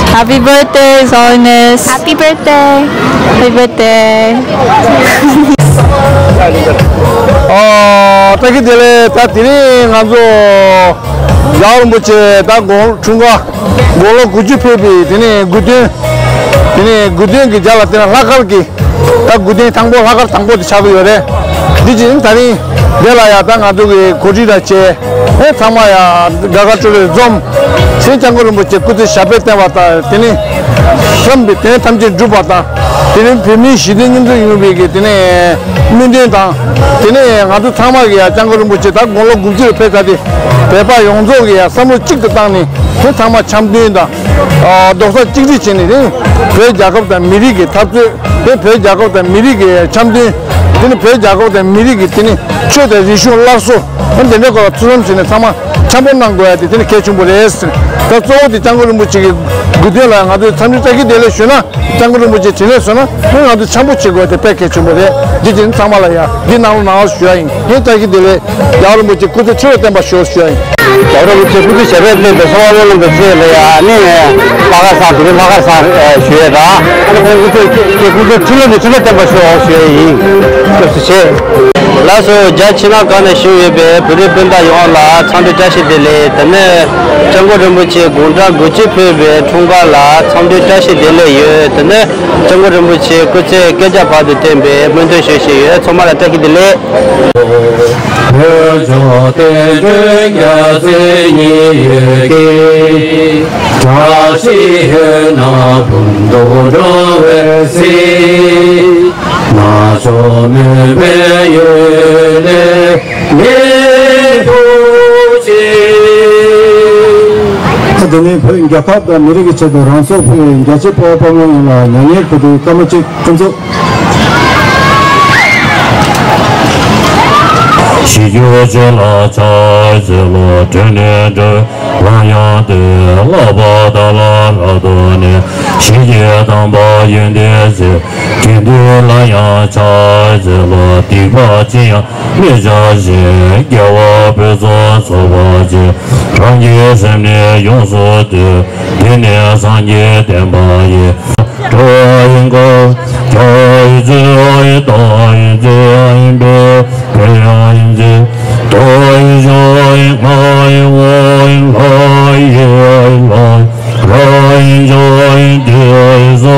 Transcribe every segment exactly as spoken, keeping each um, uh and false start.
Happy birthday, His Holiness. Happy birthday. Happy birthday. ཨོ། བཀྲ་ཤིས་བདེ་ལེགས། ད་དེ་རིང་ང་ཚོ་རྒྱལ་བ་རིན་པོ་ཆེ་ད་དགུང་འཁྲུངས་སྐར་དགུང་ལོ་དགུ་བཅུ་ཕེབས་པའི་དེ་ནས་དགུ་སྟོན། དེ་ནས་དགུ་སྟོན་གྱི་རྒྱབ་ལ་དེ་ནས་ལྷག་དཀར་གྱི་ད་དགུ་སྟོན་དང་པོ་ལྷག་དཀར་དང་པོ་དེ་ཆགས་ཀྱི་ཡོད་རེད། འདི་བཞིན་ད་རིང་འདི་ལ་ཡང་ད་ང་ཚོ་གི་གོ་སྒྲིག་དང་བཅས་ཨེ་ཚང་མ་ཡང་དགའ་དགའ་སྤྲོ་སྤྲོ་འཛོམས། སེམས་སྐྱབས་མགོན་རིན་པོ་ཆེ་སྐུ་ཚེ་ཞབས་པད་བརྟན་པ་དང་དེ་ནས་བསམ་པའི་དོན་ཐམས་ཅད་འགྲུབ་པ་དང་དེ་ནས་བོད་མིའི་ཞི་བདེ་མཉམ་འཛོམས་ཡོང་བའི་གི་དེ་ནས་སྨོན་འདུན་དང་དེ་ནས་ང་ཚོ་ཚང་མ་གི་ཡང་སྐྱབས་མགོན་རིན་པོ་ཆེ་ད་དགུང་ལོ་དགུ་བཅུ་ལ་ཕེབས་ཚར་ཏེ་བོད་པ་ཡོངས་རྫོགས་ཀྱི་ཡང་བསམ་བློ་གཅིག་ཏུ་བཏང་ནས་དེ་ཚང་མ་འཆམ་མཐུན་དང་རྡོག་རྩ་གཅིག་སྒྲིལ་བྱས་ནས་དེ་བོད་རྒྱལ་ཁབ་དང་མི་རིགས་ཀྱི་འཐབ་རྩོད། དེ་བོད་རྒྱལ་ཁབ་དང་མི་རིགས་ཀྱི་འཆམ་མཐུན། དེ་ནི་བོད་རྒྱལ་ཁབ་དང་མི་རིགས་ཀྱི་དེ་ནི་ཆོས་དང་རིག་གཞུང་སླར་གསོ། དེ་འདྲའི་སྐོར་ལ་ཐུགས་བསམ་བཞེས་ནས་ཚང་མ་འཆམ་པོ་གནང་དགོས་ཡ་དེ་དེ་ནི་གལ་ཆེན་པོ་རེད། ད་གཙོ་བོ་དེ་སྐྱབས་མགོན་རིན་པོ་ཆེ་གི་དགུང་སྟོན་ལ་ང་ཚོས་འཚམས་འདྲི་བཀྲ་ཤིས་བདེ་ལེགས་ཞུས་ན་སྐྱབས་མགོན་རིན་པོ་ཆེ་དྲིན་ལན་གཟོ་ན་ང་ཚོས་འཆམ་པོ་བྱེད་དགོས་དེ་དཔེ་གལ་ཆེན་པོ་རེད། འདི་དེ་ནི་ཚང་མ་ལ་ཡ་འདི་གནང་རོགས་གནང་ཞུ་ཡ་ཡིན། ངས་བཀྲ་ཤིས་བདེ་ལེགས། རྒྱལ་བ་རིན་པོ་ཆེ་སྐུ་ཚེ་ཁྲི་ལོ་བརྟན་པར་ཤོག་ཞུ་ཡ་ཡིན། རྒྱལ་བ་རིན་པོ་ཆེ་སྐུ་ཚེ་ཞབས་པད་བརྟན་པའི་གསོལ་བ་སྨོན་ལམ་དང་བཅས་ལ་ཡང་ནི་ལྷག་དཀར་བཟང་དེ་རིང་ལྷག་དཀར་བཟང་ཞུ་ཡས་དང་ཨ་ནི་ཁོང་སྐུ་ཚེ་སྐུ་ཚེ་ཁྲི་ལོ་ནས་ཁྲི་ལོ་བརྟན་པར་ཤོག་ཞུ་ཡས་ཡིན། སྐུ་ཚེ་ཆེ། ལགས་སོ། རྒྱ་ཕྱི་ནང་གང་ནས་བཞུགས་ཡོད་པའི་བོད་རིགས་སྤུན་ཟླ་ཡོངས་ལ་འཚམས་འདྲི་བཀྲ་ཤིས་བདེ་ལེགས། དེ་ནས་སྐྱབས་མགོན་རིན་པོ་ཆེ་དགུང་གྲངས་དགུ་བཅུ་ཕེབས་པའི་འཁྲུངས་སྐར་ལ་འཚམས་འདྲི་བཀྲ་ཤིས་བདེ་ལེགས་ཡོད། དེ་ནས་སྐྱབས་མགོན་རིན་པོ་ཆེ་སྐུ་ཚེ་བསྐལ་བརྒྱར་བར་དུ་བརྟན་པའི་སྨོན་འདུན་ཞུ་བཞིན་ཡོད། ཚང་མ་ལ་བཀྲ་ཤིས་བདེ་ལེགས། བོད་ལྗོངས་བསྟན་འགྲོའི་རྒྱལ་མཚན་ཉི་འོད་ཀྱིས། བཀྲ་ཤིས་འོད་སྣང་འབུམ་དུ་འགྲོ་བར་གཟིགས། རྣམ་ཅོག་མུན་པའི་གཡུལ་ལས་ངེས་པར་གཅིག་ད་དེ་ནས་བོད་རྒྱལ་ཁབ་དང་མི་རིགས་ཀྱི་ཆེད་དུ་རང་སྲོག་ཕུལ་བའི་རྒྱལ་གཅེས་དཔའ་བོ་དཔའ་མོ་ཡོངས་ལ་མྱ་ངན་གུས་འདུད་སྐར་མ་གཅིག་ཕུན་ཚོགས། ཞི་རྒྱུ་ཆོས་ལ་ཕྱག་འཚལ་ལོ། གྲོལ་ནས་འགྲོ་བའི་ལམ་ཡང་སྟོན། བསླབ་པ་དག་ལ་རབ་ཏུ་གནས། ཞི་བགྱིས་དམ་པ་ཡོན་ཏན་ཚེ། དགེ་འདུན་ལ་ཡང་ཕྱག་འཚལ་ལོ། སྡིག་པ་ཅི་ཡང་མི་བྱ་ཞིང་། དགེ་བ་ཕུན་སུམ་ཚོགས་པར་བྱེད། རང་གི་སེམས་ནི་ཡོངས་སུ་འདུལ། འདི་ནི་སངས་རྒྱས་བསྟན་པ་ཡིན། འགྲོ་བ་ཡི་འགོག་བྱ་ཡི་ཚེ་ཡི་དྭགས་ཡི་ཚེ་ཡི་བེ་བེ་ཡི་ཚེ་དོ་ཡི་ཞོ་ཡི་ང་ཡི་འོ་ཡི་ལ་ཡི་ཡ་ཡི་ལ་ཡི་ར་ཡི་འཇོ་ཡི་དེ་ཡི་སོ་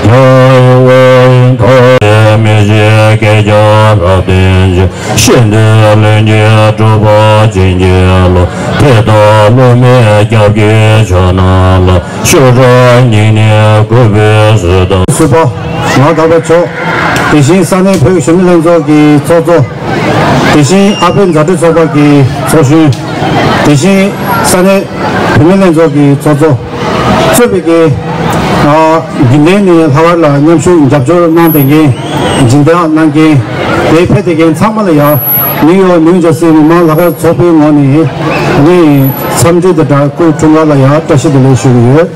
ཡ་ཡི་འོ་ཡི་ཐ་ཡི་མི་ཤེས་སྐད་ཆ་རབ་བསྟན་ཅིང་། ཤེས་འདོད་ལྷུན་གྱིས་གྲུབ་པ་བྱིན་གྱིས་རློབས། དེ་དག་སློབ་མའི་སྐྱབས་ཀྱི་མཆོག་རྣམས་ལ། ཤུགས་དྲག་སྙིང་ནས་གུས་པས་གསོལ་དང་། ཟུར་པ་ང་དག་པ་མཆོག་དེ་བཞིན་ས་གནས་བོད་གཞོན་ནུ་ལྷན་ཚོགས་ཀྱི་ཚོགས་གཙོ། དེ་བཞིན་ཨ་ཕའི་མཛའ་འབྲེལ་ཚོགས་པ་གི་ཚོགས་གཞོན། དེ་བཞིན་ས་གནས་བུད་མེད་ལྷན་ཚོགས་ཀྱི་ཚོགས་གཙོ། གཙོས་པའི་གི་རྒྱུན་ལྡན་ནས་ལྷག་དཀར་ལ་མཉམ་ཞུགས་རྒྱབ་སྐྱོར་གནང་བསྡད་མཁན་སྦྱིན་བདག་གནང་མཁན་དེ་ཕེབས་བསྡད་མཁན་ཚང་མ་ལ་ཡང་ནིའུ་ཡོག་ནིའུ་ཇར་སི་མི་དམངས་ལྷག་དཀར་ཚོགས་པའི་ངོས་ནས་ནི་འཚམས་འདྲི་དང་སྦྲགས་སྐུ་འཁྲུངས་སྐར་ལ་ཡང་བཀྲ་ཤིས་བདེ་ལེགས་ཞུ་གི་ཡོད།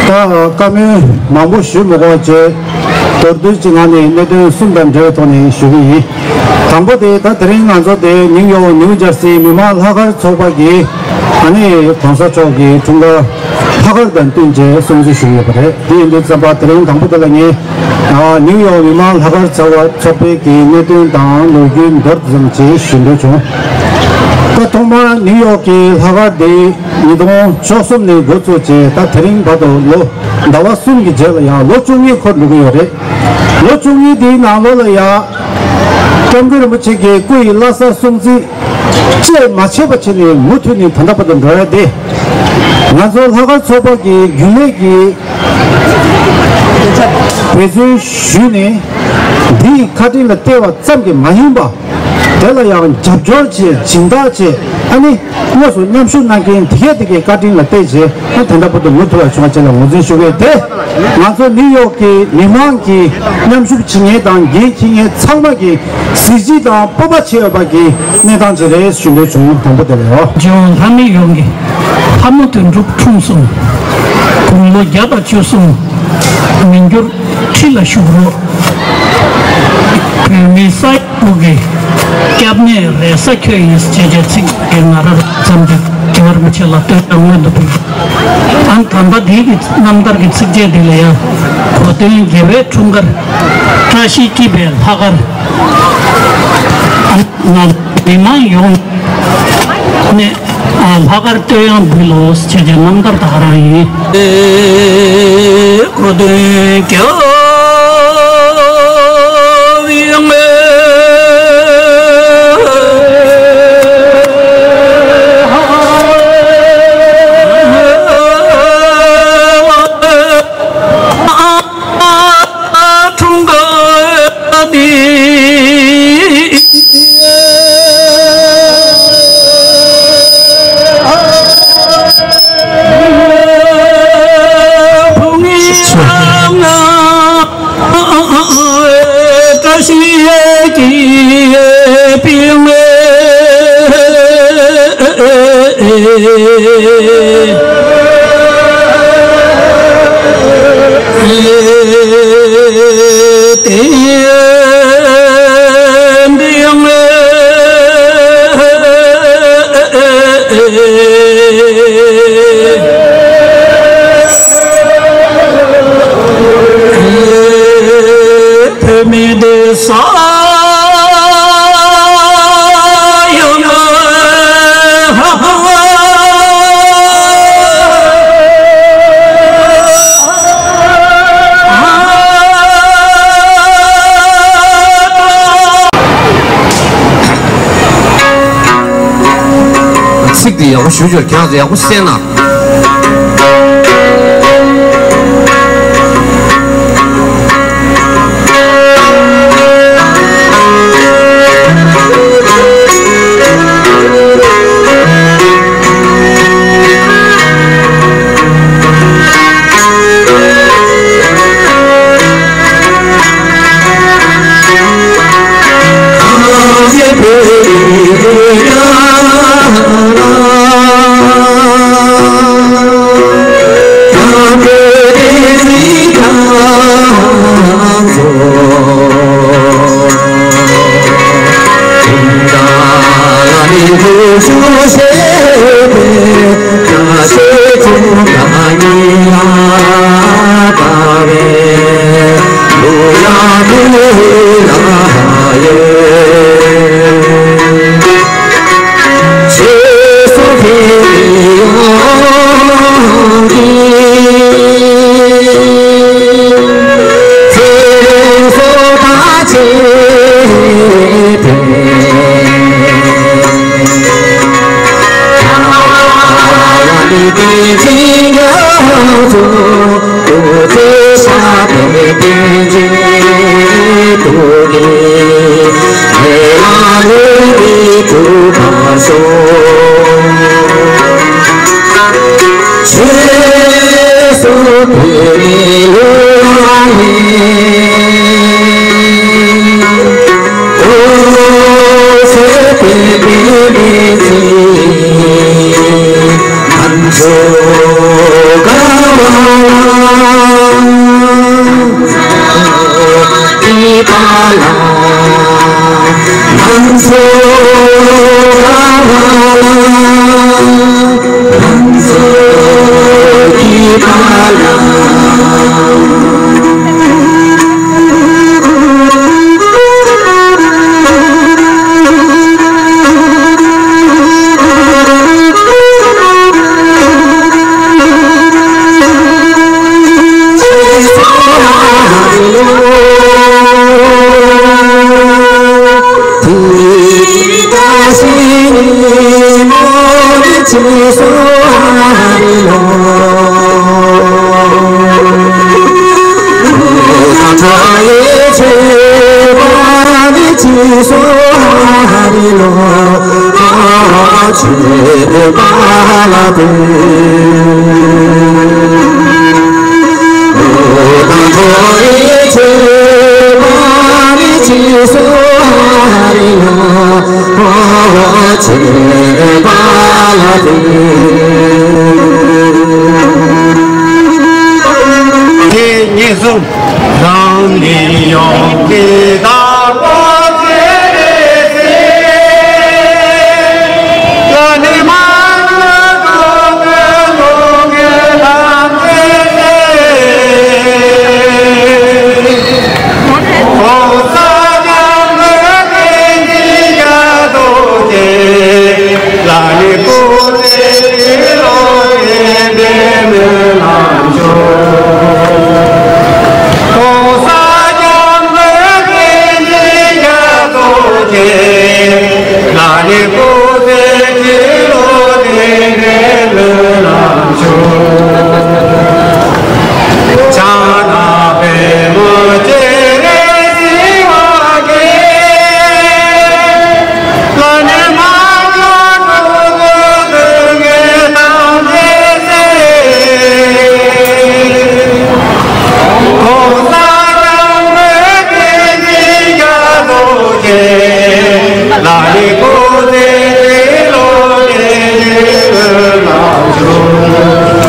ད་བཀའ་མོལ་མང་པོ་ཞུ་མི་དགོས་བྱས་མདོར་བསྡུས་ཀྱི་ངང་ནས་གནད་དོན་གསུམ་དང་འབྲེལ་བའི་ཐོག་ནས་ཞུ་གི་ཡིན། དང་པོ་དེ་ད་དེ་རིང་ང་ཚོ་དེ་ནིའུ་ཡོག་ནིའུ་ཇར་སི་མི་དམངས་ལྷག་དཀར་ཚོགས་པ་གིས་ཨ་ནི་གོང་ས་མཆོག་གི་འཁྲུངས་སྐར་ལྷག་དཀར་དང་བསྟུན་བྱས་སྲུང་བརྩི་ཞུས་ཡོད་པ་རེད། དེ་ཡིན་དུས་ཙམ་པ་དེ་རིང་དང་པོ་དེ་ལ་ངས་ནིའུ་ཡོག་མི་དམངས་ལྷག་དཀར་ཚོགས་པ་ཚོགས་པའི་གི་གནད་དོན་དང་ལོ་རྒྱུས་མདོར་ཙམ་ཅིག་ཞུ་འདོད་བྱུང་། ད་ཐོག་མར་ནིའུ་ཡོག་གི་ལྷག་དཀར་དེ་ཉིས་སྟོང་བཅུ་གསུམ་ནས་འགོ་བཙུགས་བྱས་ད་དེ་རིང་བར་དུ་ལོ་ཟླ་བ་གསུམ་གྱི་རྗེས་ལ་ཡང་ལོ་བཅུ་གཉིས་འཁོར་འགྲོ་གི་ཡོད་རེད། ལོ་བཅུ་གཉིས་དེའི་ནང་ལོགས་ལ་ཡང་སྐྱབས་མགོན་རིན་པོ་ཆེ་གི་སྐུ་ཡི་བླ་གཟའ་སྲུང་བརྩི་བཅད་མ་ཆད་པ་བྱས་ནས་མུ་མཐུད་ནས་ད་ལྟ་བར་དུ་འགྲོ་ཡ་དེ་ང་ཚོ་ལྷག་དཀར་ཚོགས་པ་གི་རྒྱུན་ལས་ཀྱི་འབད་བརྩོན་ཞུས་ནས་འདིའི་བཀའ་དྲིན་ལ་བལྟས་པ་ཙམ་གྱིས་མ་ཡིན་པ། དེ་ལ་ཡང་རྒྱབ་སྐྱོར་བྱས་སྦྱིན་བདག་བྱས་ཨ་ནི་དངོས་སུ་མཉམ་ཞུགས་གནང་མཁན་དེ་གས་དེ་གས་བཀའ་དྲིན་ལ་བརྟེན་བྱས་ཨ་དེ་འདྲ་བར་དུ་མུ་མཐུད་པ་བྱུང་བ་བཅས་ལ་ངོས་འཛིན་ཞུ་གི་ཡོད་དེ། ང་ཚོ་ནིའུ་ཡོག་གི་མི་མང་གི་མཉམ་ཞུགས་བྱེད་མཁན་དང་འགན་འཁྱེར་མཁན་ཚང་མ་གི་གཟི་བརྗིད་དང་སྤོབས་པ་བྱེད་འོས་པ་གི་གནས་སྟངས་ཅིག་རེད་ཞུ་འདོད་བྱུང་། དང་པོ་དེ་ལ་ཡོད། ལྗོངས་ལྷ་མི་ཡོངས་ཀྱི་ལྷ་མོ་དོན་གྲུབ་འཁྲུངས་སོང་། དགུང་ལོ་བརྒྱ་དང་བཅུ་གསུམ་མི་འགྱུར་ཁྲི་ལ་བཞུགས་རོགས། བོད་མི་ས་ཡ་དྲུག་གི་སྐྱབས་གནས་རེ་ས་ཁྱོད་ཡིན་ཅེས་བྱས་ཚིག་གི་ང་རང་ཙམ་གྱི་ རྗེ་བར་མི་ཆེ་ལ་བསྟོད་ཀྱང་མངོན་དུ་འཕེལ། ཨ་ནི་དམ་པ་འདི་གི་རྣམ་ཐར་གྱི་ཚིགས་བཅད་འདི་ལ་ཡང་གོ་དོན་རྒྱལ་བའི་འཁྲུངས་སྐར། བཀྲ་ཤིས་སྐྱིད་པའི་ལྷག་དཀར། ང་མི་མང་ཡོངས་ནས་ལྷག་དཀར་བསྟོད་དབྱངས་འབུལ་ལོ་ཞེས་བྱ་རྣམ་ཐར་ད་ག་རང་ཡིན། གོ་དོན་རྒྱལ་བའི་ངོ་འཁྲུངས་སྐར་འདི། ཚིག་འདི་ཡག་པོ་ཞུ་ཞོར་ཁྱེད་རང་ཚོ་ཡག་པོ་གསན་ན།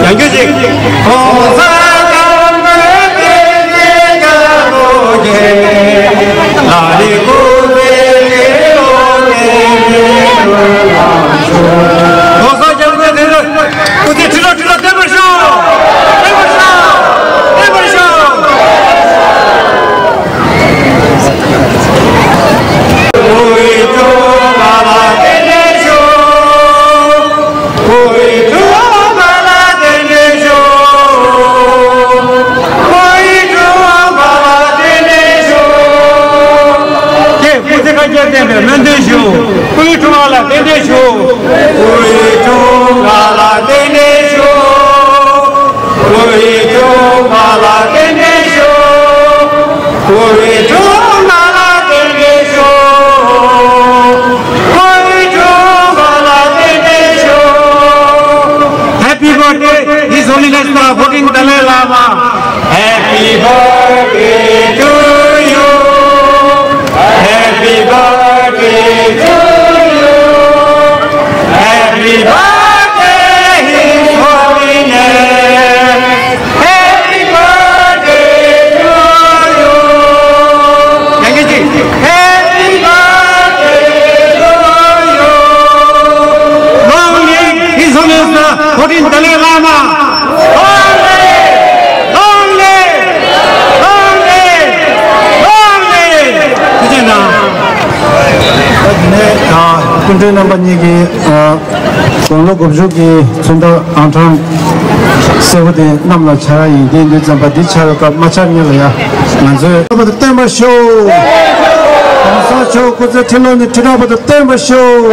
ཡང་བསྐྱར་ཅིག་སྐུ་ཚེ་བཀའ་རྒྱ་བརྟན་པའི་སྨོན་འདུན་ཞུ། སྐུ་ཡི་དྲུང་པ་ལ་རྟེན་འབྲེལ་ཞུ། སྐུ་ཡི་དྲུང་པ་ལ་རྟེན་འབྲེལ་ཞུ། སྐུ་ཡི་དྲུང་པ་ལ་རྟེན་འབྲེལ་ཞུ། སྐུ་ཡི་དྲུང་པ་ལ་རྟེན་འབྲེལ་ཞུ། སྐུ་ཡི་དྲུང་པ་ལ་རྟེན་འབྲེལ་ཞུ། Happy birthday, His Holiness the fourteenth Dalai Lama. Happy birthday to you. Happy birthday to you. Happy birthday, His Holiness. Happy birthday to you. Thank you, Ji. Happy birthday to you. Long live His Holiness the fourteenth Dalai Lama. Long live! Long live! Long live! Long live! ཐུགས་རྗེ་གནང་། ད་དེ་ནས་ཨ་སྐུ་མགྲོན་རྣམ་པ་གཉིས་ཀྱིས་ཨ་དགུང་ལོ་དགུ་བཅུ་གི་མཚོན་རྟགས་ཨང་གྲངས་སེར་པོ་དེ་གནམ་ལ་འཕྱར་ཡིན། དེ་ཡིན་དུས་ཙམ་པ་འདི་འཕྱར་བའི་སྐབས་མ་འཕྱར་སྔོན་ལ་ཡ་ང་ཚོས་བརྟན་པར་ཤོག། གོང་ས་མཆོག་སྐུ་ཚེ་ཁྲི་ལོ་ནས་ཁྲི་ཕྲག་བར་དུ་བརྟན་པར་ཤོག།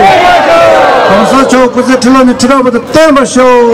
གོང་ས་མཆོག་སྐུ་ཚེ་ཁྲི་ལོ་ནས་ཁྲི་ཕྲག་བར་དུ་བརྟན་པར་ཤོག།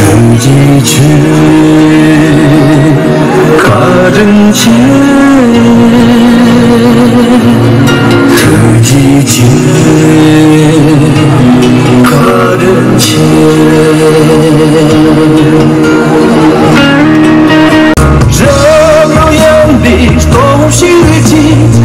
ཐུགས་རྗེ་ཆེ། བཀའ་དྲིན་ཆེ། ཐུགས་རྗེ་ཆེ། བཀའ་དྲིན་ཆེ། རབ་ཡངས་པའི་སྟོབས་ཤུགས་ཀྱིས།